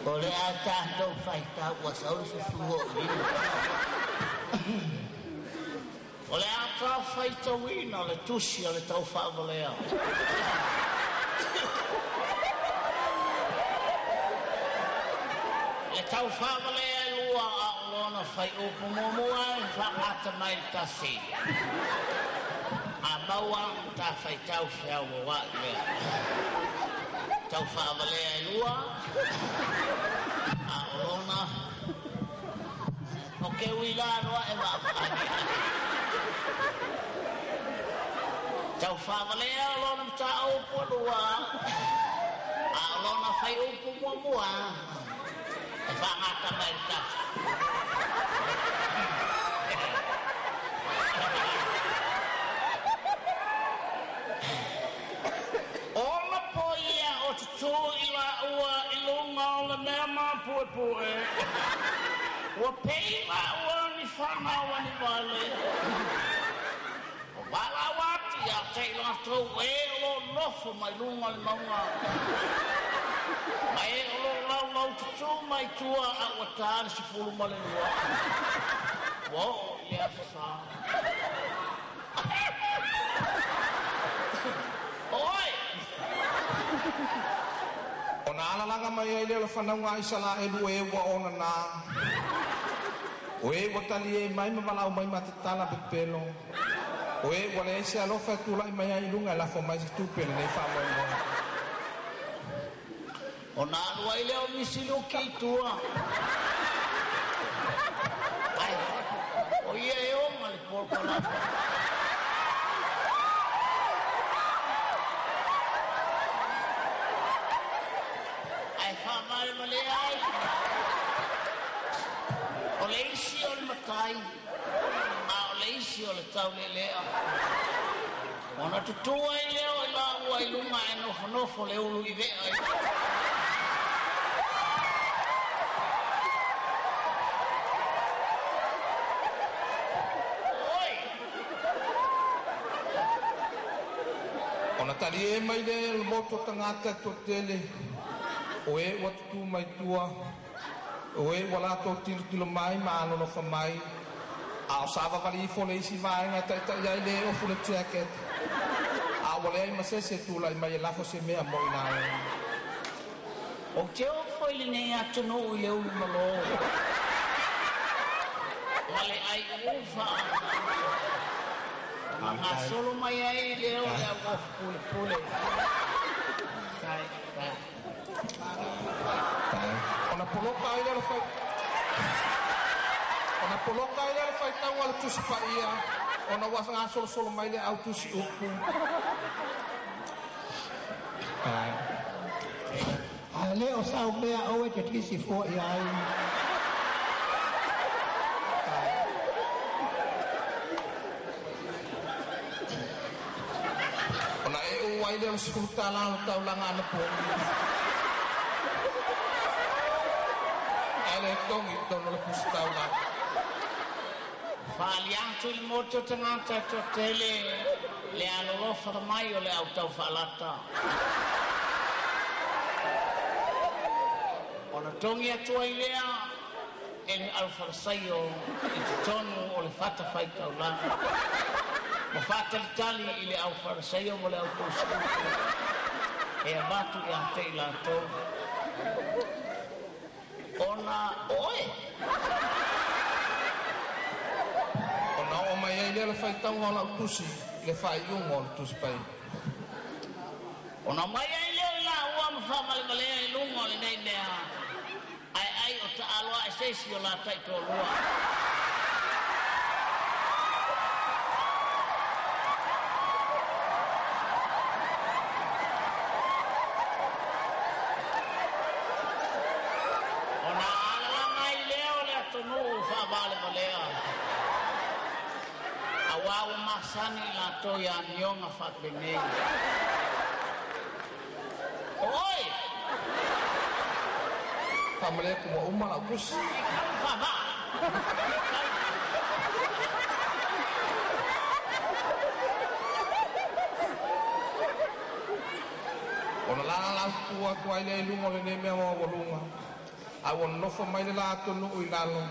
O le a tatou faitau ua sau le fufu o i lima. O le a ta faitauina le tusi o le taufaavalea. Le taufaavalea e lua a o lona fuaiupu muamua e faagata mai le tasi. A maua ta faitau feauaua'i lea. Taufaavalea e lua a o lona o ke ui la noa e vaavaai. Taufaavalea o lona mataupu lua a o lona fuaiupu muamua e faagata mai le tasi. Ona po ia o tutū i la ua i luga o le mea mapuepue. Ua pei la ua ni whanau ani vale. O wala atu ia te i latou e o lo nofo mai luga le maunga. Ma e o lo laulau tutū mai tua a ua tā le 12. Ua oo i le aso sa. Oi! Ona alalaga mai ai lea o le fanauga a Isaraelu e ua ona na. O e ua tali e mai ma valaau mai ma tatala pepelo. O e ua leai se alofa e tulai mai ai i luga e lafo mai se tupe lenei faamoemoe. Ona alu ai lea o Misiluki i tua. Ai, o ia e oga le polokalame. Ae faamalemalea ai. O le isi o le matai, a o le isi o le taulelea. Ona tutū ai lea o i laua i luga e nofonofo le ulu i vea. Oi! Ona tali e mai lea o le motu o tagata e toatele. O e ua tutū mai tua. O e ua latou tilotilo mai ma alolofa mai. A o savavali ifo le isi vaega e taita'i ai le ofu le jacket. A ua leai ma se isi e tulai mai e lafo se mea mo i laua. Ou te ofo i lenei atunuu i le ulu malo. Ma le ai ufa. Ma gasolo mai ai lea o le au ofu pulepule. Tai, tai. Ona poloka ai lea o le fai Ona poloka ai lea o le faitauga a le Tusi Paia, ona ua gasolosolo mai le au tusi upu. A le o sau mea o e te tisi fua i ai. Ona e ou ai lea o le $10 o le taulaga anapogi. Ae le togi i totonu o le pusi taulaga. Faali atu i le motu o tagata e toatele le alolofa mai o le au taufaalata. Ona togi atu ai lea e le aufalasaio i totonu o le fatafaitaulaga. Ma faatalitali i le aufalasaio ma le au tusiupu e avatu ia te i latou. Ona oe! Ona oo mai ai lea o le faitauga o lau tusi i le faaiuga o le Tusi Paia. Ona mai ai lea i laua ma faamalemalea i luga o lenei mea, ae ai o taalo ae se isi o la taitoalua. Ona alalaga ai lea o le atunuu faavalevalea. Auā ua masani i latou i amioga faapenei. Oi! Faamalie atu ua uma lau tusi. Faavaa! Ona lalaututu atu ai lea i luga o lenei mea maualuga, a ua nonofo mai le la atunuu i lalo.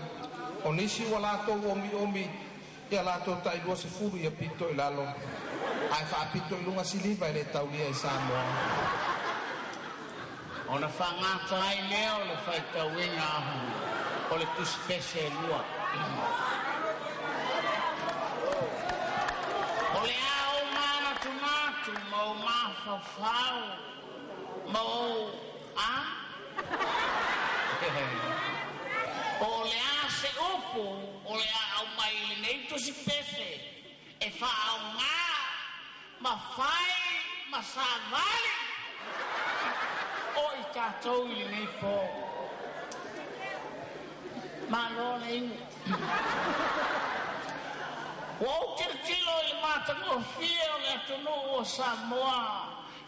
O nisi ua latou omiomi ia latou tai 20 ia pito i lalo, ae faapito i luga siliva e le taulia i Samoa. Ona faagata ai lea o le faitauina o le tusipese e lua. O le a ou manatunatu ma ou mafaufau ma ou a? Po o le a se upu o le a aumai i lenei tusipese e faaaogā ma fai ma savali o i tatou i lenei po. Malo le inu. Ua ou tilotilo i le matagofie o le atunuu o Samoa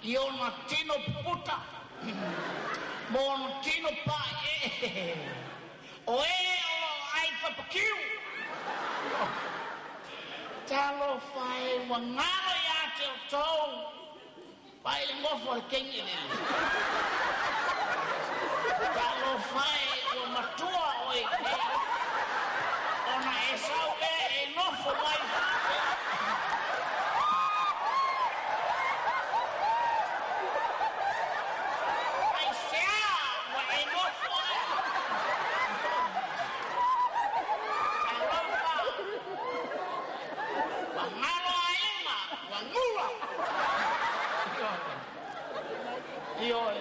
i ona tino puputa ma ona tino paeee o e o lo o ai papakiu. Talofa e, ua galo ia te outou vaai le gofo a le keini elele. Talofa e, ua matua oe i nei ona e sau lea e nofo mai faapea. Aisea ua e nofo ai? Talofa, ua galo aiga, ua gula. Ioe.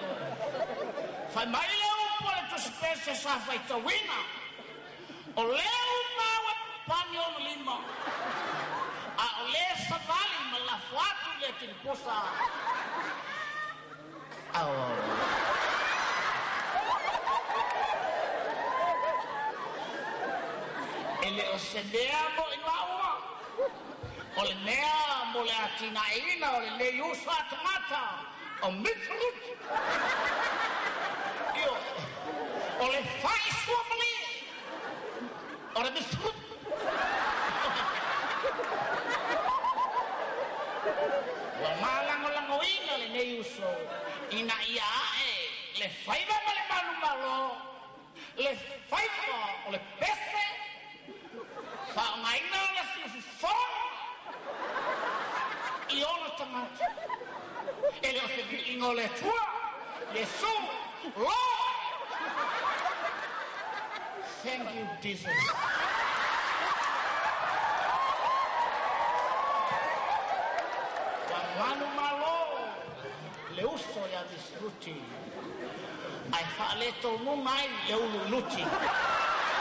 Fai mai le upu a le tusipese sa faitauina, o lea ua maua e papani ona lima, a o lea savali ma lafo atu i le atilipusa. Au. E le o se mea mo i maua, o le mea mo le atinaeina o lenei uso a tagata o Mitsuluti. Io, o le fai suamali o le Mitsuluti. Ua malagolagoina lenei uso ina ia ae le faiva ma le manumalo, le faiva o le pese, faaaogaina o le siufofoga i ona tagata. E le o se viiga o le Atua, Iesu, Lord. Thank you, Jesus. Ua manumalo le uso ia Misruti, ae faaletonuga ai le uluiluti.